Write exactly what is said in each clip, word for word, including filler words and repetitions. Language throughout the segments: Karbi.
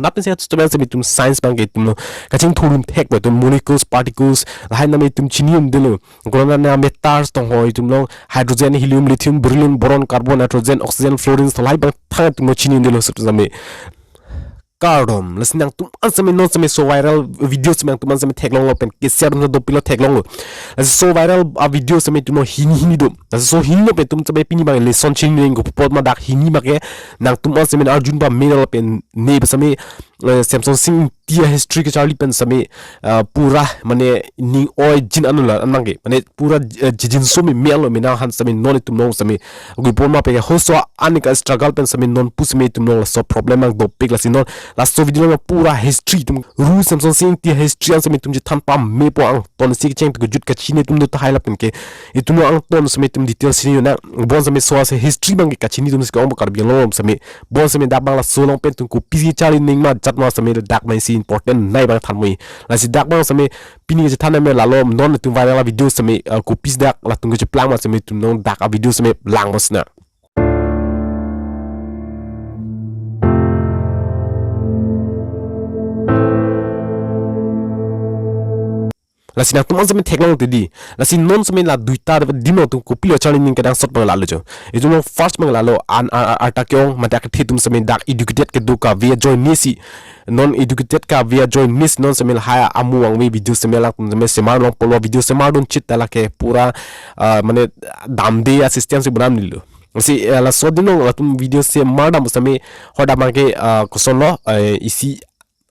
Nap pensi atum same itum science abangke itum lo kachingthurdun thek ba itum molecules, particles, lahai name itum chini-un-edetlo. Corona na metals tong ho itum lo hydrogen, helium, lithium, beryllium, boron, carbon, nitrogen, oxygen, fluorine, lahai abang thang itum lo chini-un-edetlo sut same. Kardom, lasi nangtum an same non same so viral video same nangtum an same theklonglo pen ke share dopiklo theklonglo. Lasi so viral a video same itum lo hini hini do. Lasi so hini lo pen itum same pini abang lesson chini neng ko pot ma dak hini abangke nangtum an same arjun ba mineral pen ne ba same, eh, Semson Sing Ingti a history kacharli pen same, ah, pura mane ning oi jin anula anang ke. Mane pura, eh, jijinso me me alo me nang han same non itum long same. Gui pon ma pe ke hoso anika struggle pen same non pu same itum long laso problem abang dopik lasi non. Laso video lo pura history itum ru Semson Sing Ingti history an same itum chethan pamepo angton si kecheng tu kejut kachini itum do tahai lapen ke. Itum lo angton same itum detail chini yo na. Bon same so ase history abangke kachini itum si ke-ong ba Karbi Anglong same. Bon same dak abang laso along pen itum kopisi charli neng ma jat ma same dak abang si important nai abang than mui. Lasi dak abang same pini kechethan nang me lalo non itum viral a video same, eh, kopisi dak latum kecheplang ma same itum long dak a video same lang bos na. Lasi nangtum an same theklong te di. Lasi non same la duita dim nangtum kopilo charli neng kenangsot abang lalo jo. Itum lo first abang lalo an, an, an, arta ke-ong mate akethe atum same dak educated kedo kave ajoine nesi. Non educated kave ajoine nesi non same lahai amu angve video same latum same semar longpo lo video semardun chit ta lake pura, ah, mane damde a system si bonamnilo. Si, eh, laso adim lo latum video semardam same hoda abangke, ah, koson lo, eh, isi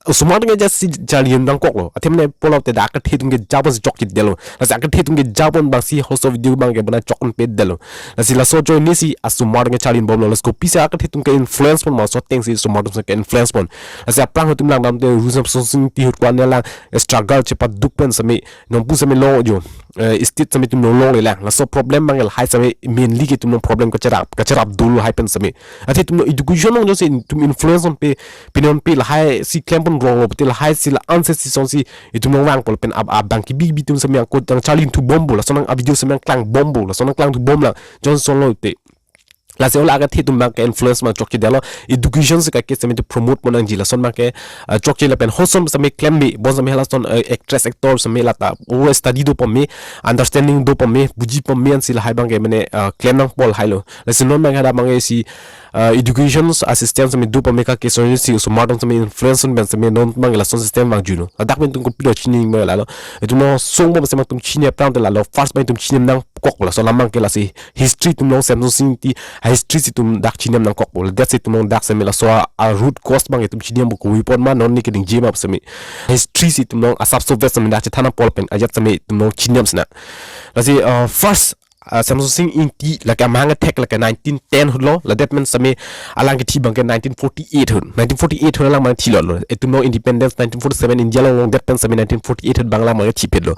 osomar atum ke jasi charli nangkoklo. Athe mane pulo te dak akethe atum ke jabon si chokchedetlo. Lasi akethe atum ke jabon abang si hoso video abangke bana chokpedetlo. Lasi laso ajoine si osomar atum ke charli bomlo. Lasi kopisi akethe atum ke influence pon ma laso ateng si osomar atum ke influence pon. Lasi aphrang atum langdam te ru Semson Sing Ingti ahut ko-an alang struggle chepaduk pen same non pu same long jo. Eh, state same itum long longle lang. Laso problem abangke lahai same mainly ke itum long problem kacherap, kacherap dolo lahai pen same. Athe itum lo education along jongsi itum influence ponpe, pinon pe lahai si klem pon rong lo, pute lahai si la-an se si son si itum long vangpo lapen ab, abang kebi kebi atum same angko nangcharlithu bompo, lason nang a video same nangklang bompo, lason nangklangthu bom lang, jongsi son lo te. Lasi ola akethe atum abangke influence abang chokchedetlo, education si kake same itum promote pon nangji, lason abangke, ah, chokche lapen hoson same klembe, bon same halason, eh, actress actor same lata, o study do pame, understanding do pame, buji pame ansi lahai abangke mane, ah, klem nangpo lahai lo. Lasi non abang hada abangke si, ah, education a system same do pame kake son si osomar atum same influence pen same non abangke lason system abang juno. Ladak pen itum kopilo chini abang lalo. Itum lo song bom same itum chini aphrang te lalo. First abang itum chini nangkokpo laso alam abangke lasi history itum long Semson Sing Ingti a history si itum dak chini nangkokpo. That's it itum long dak same laso a, a root cause abang itum chini bompo koi pon ma non ne keningje ma same. History si itum long asap so vet same dak chethan nangpo lapen ajat same itum long chini sena. Lasi, uh, first, uh, Semson Sing Ingti lake amahang athek lake nineteen ten ahut lo, ladet pen same alang kethi abangke nineteen forty-eight ahut. Nineteen forty-eight ahut alang abang thilo lo. Itum long independence nineteen forty-seven India long longdet pen same nineteen forty-eight ahut abang alang abang thipetlo.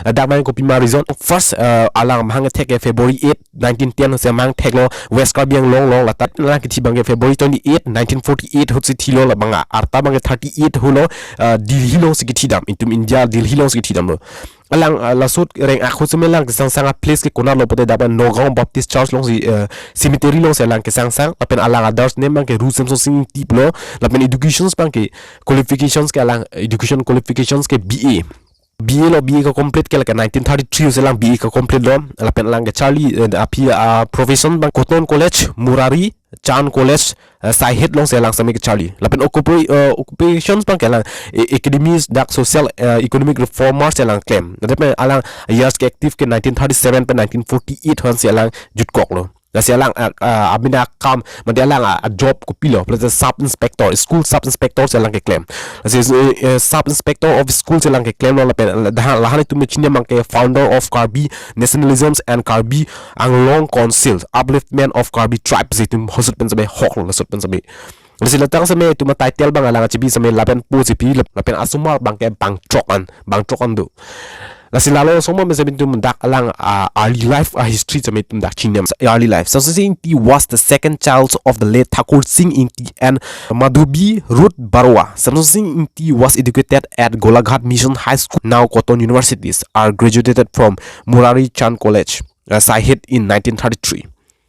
Ladak abang kopima reason. First, uh, alang amahang athek ke February eight, nineteen ten ahut si amahang theklo West Karbi Anglong along, lata alang kethi abangke February twenty-eight, nineteen forty-eight ahut si thilo, labang arta abangke thirty-eight ahut lo, uh, Delhi along si kethidam, itum India Delhi along si kethidamlo. Alang, uh, laso areng ahut same alang kesangsang a place ke konat lo pute dak abang Nagaon Baptist Church along si, uh, cemetery along si alang kesangsang, lapen alang others name abangke ru Semson Sing Ingti pulo, lapen educations abangke qualifications ke alang education qualifications ke B A. B A lo, B A kacomplete ke lake nineteen thirty-three ahut si alang B A kacomplete lo, lapen alang kecharli, eh, aphi, ah, profession abang Cotton College, Murari Chand College, eh, Sylhet along si alang same kecharli. Lapen occupa-, eh, occupations abangke alang, eh, academy dak social, eh, economic reformers si alang klem. Lapen alang years ke active ke nineteen thirty-seven pen nineteen forty-eight ahut si alang jutkoklo. Lasi alang, ah, ah, abina akam, mate alang, ah, ah, job kopilo, plus sub inspector, school sub inspector si alang keklem. Lasi, eh, eh, sub inspector of school si alang keklemlo lapen, eh, dah, lahan itum chini abangke founder of Karbi Nationalism and Karbi Anglong Council, Upliftment of Karbi Tribes, itum hosut pen same hoklo, lasut pen same. Lasi ladak same itum a title abang alang achibi same lapen po chipi lap-, lapen asomar abangke bangthrok an, bangthrok an do. Lasi lalo song bom same itum dak alang, ah, early life a history same itum dak chini. Early life. Semson Sing Ingti was the second child of the late Thakur Sing Ingti and Madhubi Ruth Baruah. Semson Sing Ingti was educated at Golaghat Mission High School, now Cotton Universities, are graduated from Murari Chand College, uh, Sylhet in nineteen thirty-three.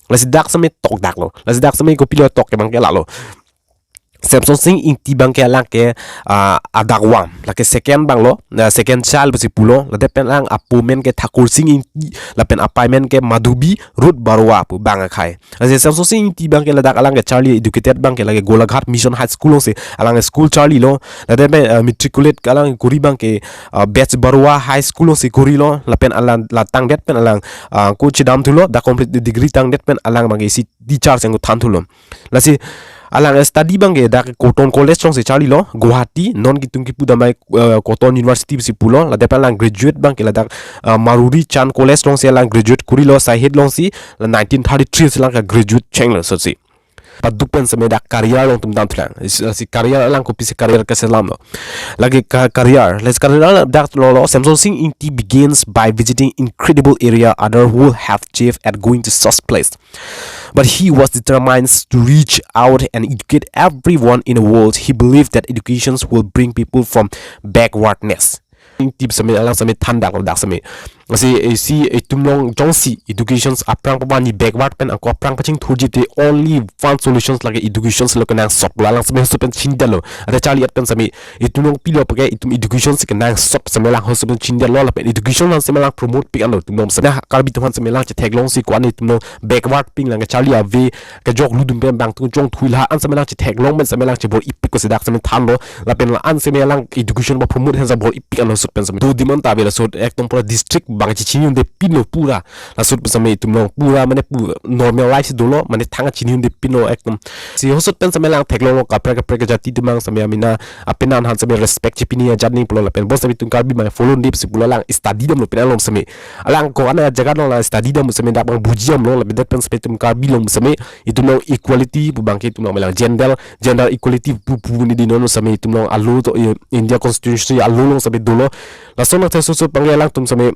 Lasi dak same tok dak lo. Lasi dak same kopilo tok ke abangke lalo. Semson Sing Ingti abang ke alang ke, ah, adakvang, lake second abang lo, ah, second child pusi pulo, ladak pen alang apo amen ke Thakur Sing Ingti, lapen apei amen ke Madhubi Ruth Baruah pu abang akhei. Lasi Semson Sing Ingti abang ke ladak alang ke charli educated abang ke lake Golaghat Mission High School alongsi alang school charlilo, ladak pen, ah, matriculate alang kori abang ke, ah, Bech Baruah High School alongsi korilo, lapen alang la tangdet pen alang, ah, ko chedamthulo, dak complete degree tangdet pen alang abang ke isi teacher si angko thanthulo. Lasi alang study abang ke dak Cotton College alongsi charlilo, Guwahati, non kitung kipu damai, eh, Cotton University pusi pulo, ladak pen alang graduate abang ke ladak, eh, Maruri Chand College alongsi alang graduate korilo, Sahit alongsi, la nineteen thirty-three si alang ke graduate chenglo sotsi. Paduk pen seme dak career along atum damthulang. Is-, lasi career alang kopisi career keselamlo. Lake ka-, career, lasi career dak lolo, Semson Sing Ingti begins by visiting incredible area other would have chafed at going to such place. But he was determined to reach out and educate everyone in the world. He believed that educations will bring people from backwardness. Ingti seme alang seme thandak dak seme. Lasi isi itum along jongsi educations aphrang pavani backward pen angko aphrang pachingthurji te only one solutions lake educations lo kenangsot pulo alang seme hosot pen chindetlo. Ate charli-et pen seme itum along pilo puke itum education si kenangsot seme alang hosot pen chindetlo lapen education aphan seme alang promote pik anlo itum along seme Karbi atum aphan seme alang chetheklongsi ko-an itum along backward pin alang kacharli ave kejok ludum pen bang tung chongthui la an seme alang chetheklong pen seme alang chebor-ipik pusi dak seme thanlo lapen la an seme alang education ba promote aphan sa bor-ipik anlo hosot pen seme. To demand ta ave laso ekdom pura district abang chechini un-e pinlo pura. Laso pen seme itum along pura mane pu normal life si dolo mane thang chini un-e pinlo ekdom. Si hosot pen seme alang theklonglo kaprek kaprek jati atum abang seme amena apenan aphan seme respect chepini ajat ning pulo lapen bonseme itum Karbi abang follow nip si pulo alang study damlo pen along seme. Alang ko-an ajaga along alang study dam seme dak abang buji damlo lapen dak pen seme itum Karbi along seme itum along equality pu abang ke itum along alang gender, gender equality pu pu ni di non seme itum along alo to, eh, India Constitution alo along seme dolo. Lason athe hosot abang ke alangtum seme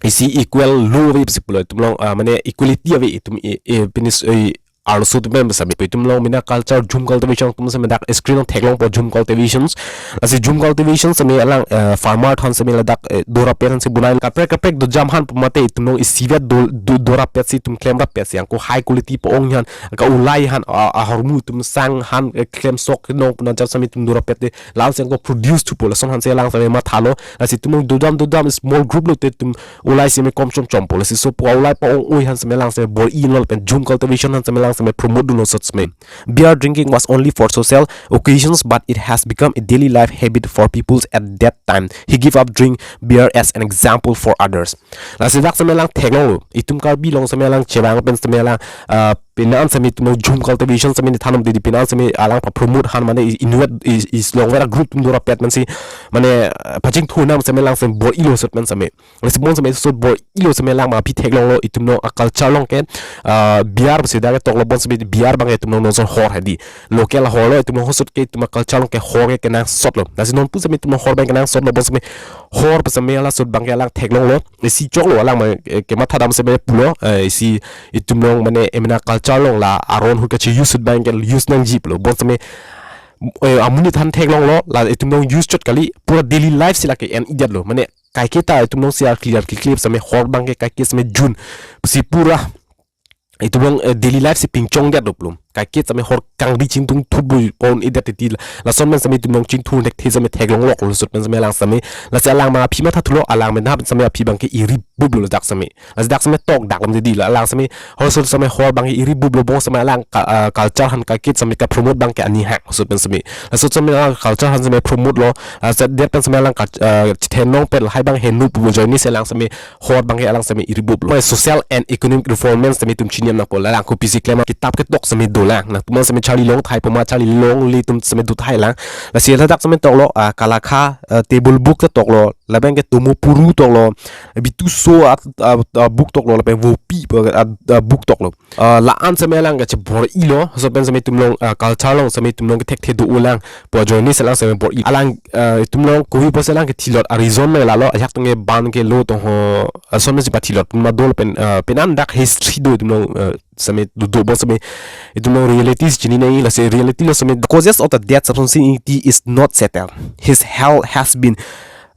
isi equal lo ave pusi pulo itum along, ah, mane equality ave itum, eh, eh, pinis, eh, arloso atum pen seme itum along mena culture jhum cultivation atum seme dak screen along theklongpo jhum cultivations. Lasi jhum cultivation seme alang, eh, farmer aphan seme ladak, eh, dorapet aphan si bonai kaprek kaprek dojam aphan pu mate itum along isivet do, do, dorapet si itum klemrapet si angko high quality po-ong aphan ka-ulai aphan, ah, ahormu itum sang aphan, eh, klemsok nong pu ajat seme itum dorapet te la-an si angko produce thupo lason aphan si alang seme mathalo. Lasi itum along dodam dodam small group lote itum ulai seme kom chom chompo. Lasi sopo ulai po-ong oi aphan seme alang seme bor-ilo lapen jhum cultivation aphan seme alang seme promote dunlo hosot seme. Beer drinking was only for social occasions, but it has become a daily life habit for people at that time. He gave up drink beer as an example for others. Lasi dak seme alang theklonglo. Itum Karbi along seme alang chevang pen seme alang, ah, pini an seme itum along jhum cultivation seme ni thanom didi pini an seme alang pa-promote aphan mane i-, inwet is, is long vera group atum dorapet aphan si mane, ah, pachingthur nam seme alang seme bor-ilo hosot pen seme. Lasi bonseme hosot bor-ilo seme alang ma aphi theklonglo itum along a-culture along ke, ah, beer pusi dak toklo bonseme beer abang ke itum along non ason hor hedi. Local hor lo itum along hosot ke itum a-culture along ke hor ke kenangsotlo. Lasi non pu seme itum along hor abang kenangsotlo bonseme hor pu seme laso abang ke alang theklonglo. Isi choklo alang ma, eh, kematha dam seme pulo, eh, isi itum along mane emena culture along la aron ahut kachi-use ahut abang ke use nangji pulo. Bonseme, eh, amonit aphan theklonglo la itum along use chot kali pura daily life si lake en-edetlo. Mane kaike ta itum along si ar clear clear seme hor abang ke kaike seme jun si pura itum along, eh, daily life si pingchongdetlo pulo. Kaike seme hor kangri chingthung thup bui pon-edet titi la. Lason pen seme itum along chingthur thekthe seme theklongloklo hosot pen seme alang seme. Lasi alang ma aphi mathathulo alang mena pen seme aphi abang ke iri bublo dak seme. Lasi dak seme tok dak lam didi la alang seme hosot seme hor abang ke iri bublo bonseme alang ka, ah, culture aphan kaike seme ka-promote abang ke ani hak hosot pen seme. Laso seme alang culture aphan seme promote lo. Ah, sat det pen seme alang ka, ah, chethenong pen lahai abang henu pu ajoine si alang seme hor abang ke alang seme iri bublo. Social and economic reform seme itum chiniam nangpo la alang kopisi klem kitap ketok seme dolang. Nangtum seme charlilong thai poma charlilongle atum seme do thai lang. Lasi ladak seme toklo, ah, kalakha, ah, table book ta toklo. Lapen ke Tomo Puru toklo. Bituso at, ah, ah, book toklo. Lapen Vopi, ah, ah, book toklo. Ah, la-an seme alang kachebor-ilo, hosot pen seme itum along, ah, culture along seme itum along kethekthe do-olang pu ajoine si alang seme bor-i. Alang, ah, itum along kopi pusi alang kethilot a-reason me lalo, ajak tung ke ban ke lo tong ho, ah, ason si pathilot ma dolo pen, ah, pini an dak history do itum along, ah, seme do do bonseme itum along reality si chini nai lasi reality lo seme. The causes of the death Semson Sing Ingti is not settled. His health has been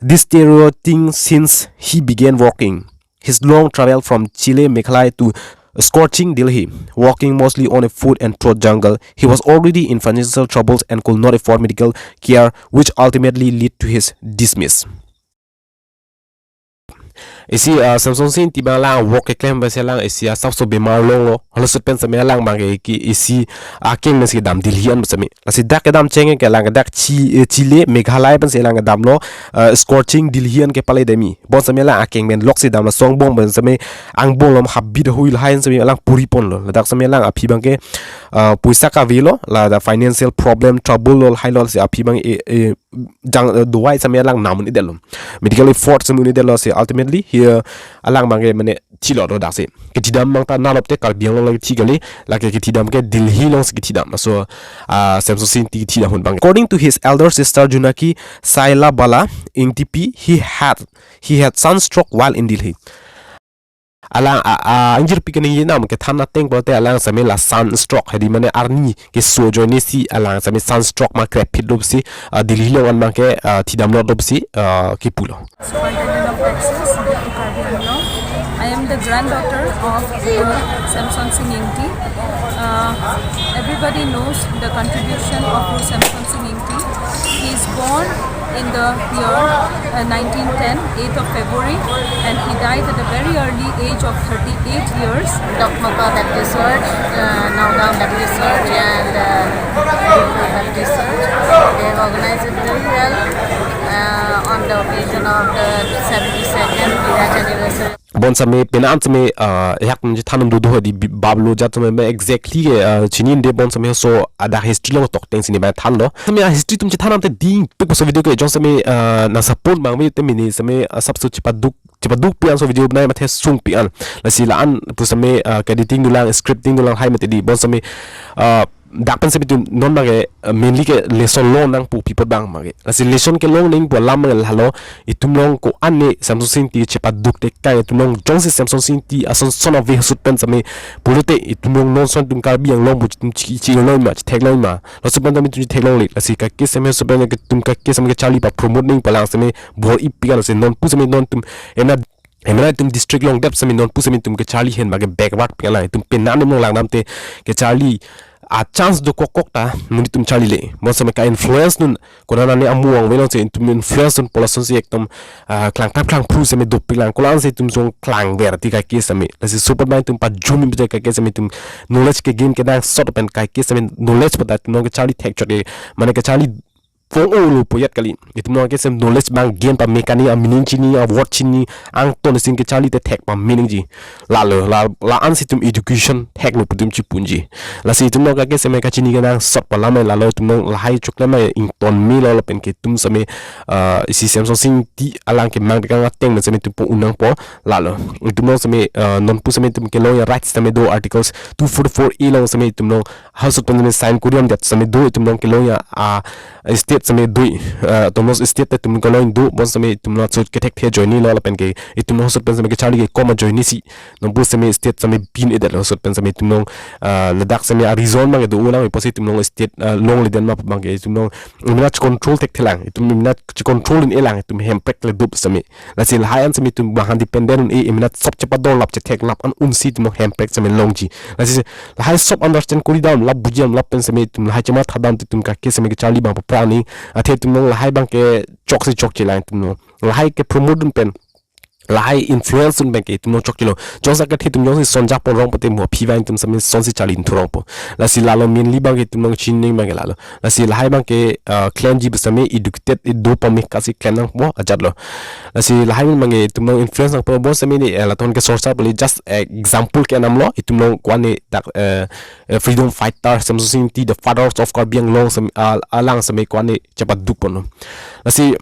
deteriorating since he began walking. His long travel from Chile, Meghalaya to scorching Delhi, walking mostly on a foot and throat jungle. He was already in financial troubles and could not afford medical care, which ultimately led to his dismiss. Isi, ah, Semsonsing Ingti abang alang walk keklem pensi alang isi asapso bemar longlo. Halaso ahut pen seme alang abang ke ki isi akeng pensi kedam Delhi an seme. Lasi dak kedam cheng ke alang dak chi, eh, chile Meghalaya pensi alang kedamlo, eh, scorching Delhi an kepale demi. Bon seme alang akeng pen loksi damlo, song bong pen seme angbong lom habit hui lahai seme alang puri ponlo. Ladak seme alang aphi abang ke, ah, poisa kavelo, ladak financial problem, trouble lo, lahai lo, si aphi abang, eh, eh, jang, eh, dawai seme alang nam un-edetlo. Medical effort seme un-edetlo, si ultimately he, eh, alang abang ke mane thilo do daksi. Kethidam abang ta nalop te Karbi Anglong lake thi kali, lake kethidam ke Delhi alongsi kethidam. So, ah, Semsonsing Ingti kethidam ahut abang. According to his elder sister Junaki Sailabala Ingtipi, he had, he had sunstroke while in Delhi. Alang, a, a, ingjirpi keningje nam kethan ateng pulote alang seme la sunstroke, hedi mane arni keso ajoine si alang seme sunstroke ma krepphit dopsi, ah, Delhi along an abang ke, ah, thidamlo dopsi, ah, kipulo. Superintendent of Taxes, Karbi Anglong. I am the granddaughter of, uh, Semsonsing Ingti. Uh, everybody knows the contribution of Semsonsing Ingti. He is born in the year, uh, nineteen ten, eighth of February, and he died at a very early age of thirty-eight years. Dokmoka Baptist Church, uh, Nagaon Baptist Church, and, uh, Baptist Church. They have organized it very well, uh, on the occasion of the seventy-second marriage anniversary. Bon seme penang seme, ah, ehak nang chethan dodun hedi bi-, bablo ajat seme me exactly ke, ah, chinine, bon seme so adak history along tokteng si ne ba thanlo. Seme a history atum chethan nangte dingpik pusi video ke jong seme, ah, nang support abang me te mini seme, ah, asapso chepaduk, chepadukpik an so video banai mathe sungpik an. Lasi la-an pu seme, ah, editing dolang, scripting dolang hai mati di. Bon seme, ah, dak pen seme itum non abang ke, eh, mainly ke lesson long nangpupi apot abang abang ke. Lasi lesson kelong nangji pu alam abang ke lalo, itum along ko-an ne Semsonsing Ingti chepaduk tekang, itum along jongsi Semsonsing Ingti ason son ave ahut pen seme pulote itum along non ason atum Karbi Anglong pu itum chi, chi longma, chethek longma. Laso ahut pen seme itum chethek longle. Lasi kake seme ahut pen itum kake seme kecharli pa-promote nangji pu alang seme bor-ipik an, lasi non pu seme non itum ena emena itum district longdet seme non pu seme itum kecharli ahin abang ke backward pik an lang. Itum penang atum along lang damte kecharli a-chance dokok kok ta monit atum charlile. Bon seme ka-influence dun konat nane amu angve alongsi itum influence dun pu lasonsi ekdom, ah, klangtap klangphru seme dopik lang. Kolang si itum song klangver ti kake seme. Lasi laso apot abang itum pajum itum kake seme itum knowledge ke-gain kenangsot pen kake seme knowledge pada itum along kecharli thekchot ke, mane kecharli pong-olo pu ajat kali. Itum along kake seme knowledge abang gain pame kani, a-meaning chini, a-word chini, angton isi kecharli te thek pame nangji. Lalo, la, la-an si itum education theklo pu itum chipunji. Lasi itum along kake seme kachini kenangsot pu alam lalo, itum along lahai choklem ington melo lapen ke itum seme, ah, isi Semsonsing Ingti alang kemang tekang ateng seme itum pon-un nangpo lalo. Itum along seme, ah, non pu seme itum kelongji a-rights seme do, Articles two forty-four A along seme itum along ahut pen seme sign kori damdet seme do, itum along kelongji a, ah, state seme do, ah, autonomous state te itum kelong do, bon seme itum along ahut kethekthe ajoinelo lapen ke itum along ahut pen seme kecharli ke kom ajoine si non pu seme state seme bin-edet ahut pen seme itum along, ah, ladak seme a-reason abang ke do-o lang, ipo si itum along state, ah, longle den ma abang ke itum along emena che-control thekthe lang, itum emena che-control un-e lang, itum hemprek le dop seme. Lasi lahai an seme itum bang han dependent un-e, emena sop chepadolap chetheklap an un si itum along hemprek seme longji. Lasi lahai sop understand kori dam, lap buji dam, lapen seme itum lahai chematha damte itum kake seme kecharli abang paphrang nangji. Athe itum along lahai abang ke chok si chokche lang itum along. Lahai ke-promote dun pen, lahai influence dun pen ke itum along chokchelo. Jongsi akethe atum jongsi son japon rong pote mo aphi abang itum seme sonsi charli thu rongpo. Lasi lalo mainly abang ke itum along chinine abang ke lalo. Lasi lahai abang ke, ah, klemji pu seme educated do pame kasi klem nangpo ajatlo. Lasi lahai abang ke itum along influence nangpo, bon seme ne, eh, latum ke sorsa pali just, eh, example ke namlo, itum along ko-an ne dak, eh, eh, freedom fighter Semsonsing Ingti, the fathers of Karbi Anglong seme, ah, alang seme ko-an ne chepaduk ponlo. Lasi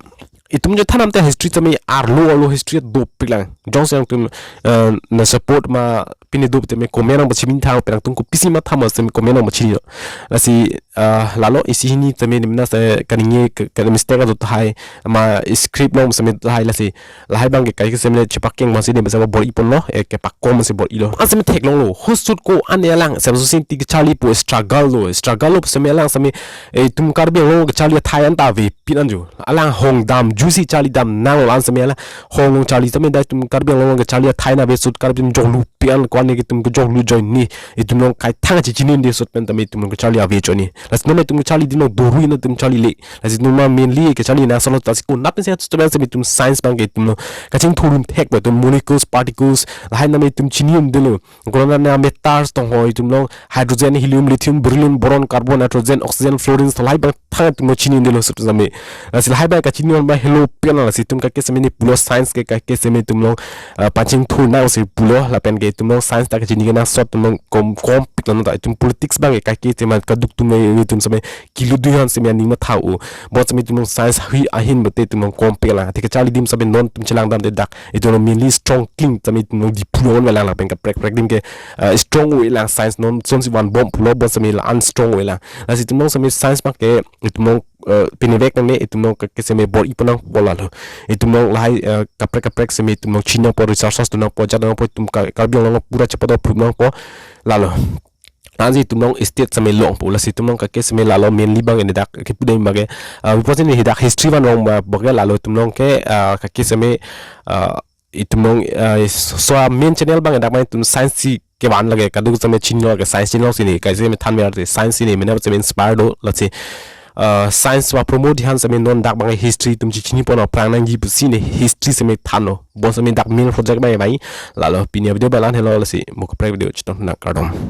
itum chethan nangte history seme arlo arlo history dopik lang. Jongsi nangtum, eh, nang support ma pine dopte me comment nang pachini thang, penang tum kopisi matha ma seme comment nang pachini lo. Lasi, ah, lalo isi hini seme ne mena se kaningje ke, ke mistake do tahai, ma script along seme tahai, lasi lahai abang ke kake seme chepakeng ma si ne seme bor-i ponlo, eh, kepakom ma si bor-ilo. An seme theklonglo, ahut ko-an ne alang Semsonsing Ingti kecharli pu struggle lo, struggle lo seme alang seme, eh, itum Karbi Anglong kecharli athai anta avepin anjo. Alang hong damji Juicy charli dam nang lo an seme la. Hong long charli tame da itum Karbi Anglong kacharli athai na ave sut Karbi itum joklu pian kwan ne itum ke joklu join ni. Itum long kaithang chechini de sut pen tame itum long kacharli ave choni. Lasi non itum kacharli adim long doru na itum charli le. Lasi itum ma mainly kacharli na solo ta si kun nap se sut pen seme itum science abang ke itum long kachingthurdun thek ba itum molecules, particles. Lahai name itum chini un de lo. Corona na metals tong ho itum long hydrogen, helium, lithium, beryllium, boron, carbon, nitrogen, oxygen, fluorine, lahai abang thang itum long chini un de lo sut seme. Lasi lahai abang kachini un ba helo pian lasi itum kake seme ne pulo science ke kake seme itum long, ah, pachingthur nang si pulo lapen ke itum long science ta kachini ke nang sot itum long kom, kom pik lo ta itum politics abang ke kake seme kaduk itum itum seme kilu dui han seme aning matha u. Bon seme itum long science hui ahin bete itum long kom pik la. Te kacharli adim seme non itum chelang dam te dak itum long mainly strong kling seme itum long Diphu long un velang lapen kaprek kaprek adim ke, ah, strong u-e lang science non son si van bom pulo bon seme la an strong u-e lang. Lasi itum long seme science abang ke itum long, eh, pinevek nangne itum long kake seme bor-i pon nangpo lalo. Itum long lahai, eh, kaprek kaprek seme itum long chini nangpo research tu nangpo jat nangpo itum ka-, Karbi Anglong pura chepado phup nangpo lalo. Ansi itum long state seme longpo lasi itum long kake seme lalo mainly abang ke ne dak kipu dei abang ke, ah, before sini hidak history van long ba abang ke lalo itum long ke, ah, kake seme, ah, itum long, ah, so main channel abang dak abang itum science si kevan lake kaduk seme chini lo ke science chini lo sini kai seme than mer te science sini mena seme inspire do lasi, ah, science va promote han seme non dak abang history itum chechini pon aphrang nangji pusi ne history seme than lo. Bon seme dak main project abang abang lalo pini video abang la-an helo lasi mo kaprek video chetong nang kardom.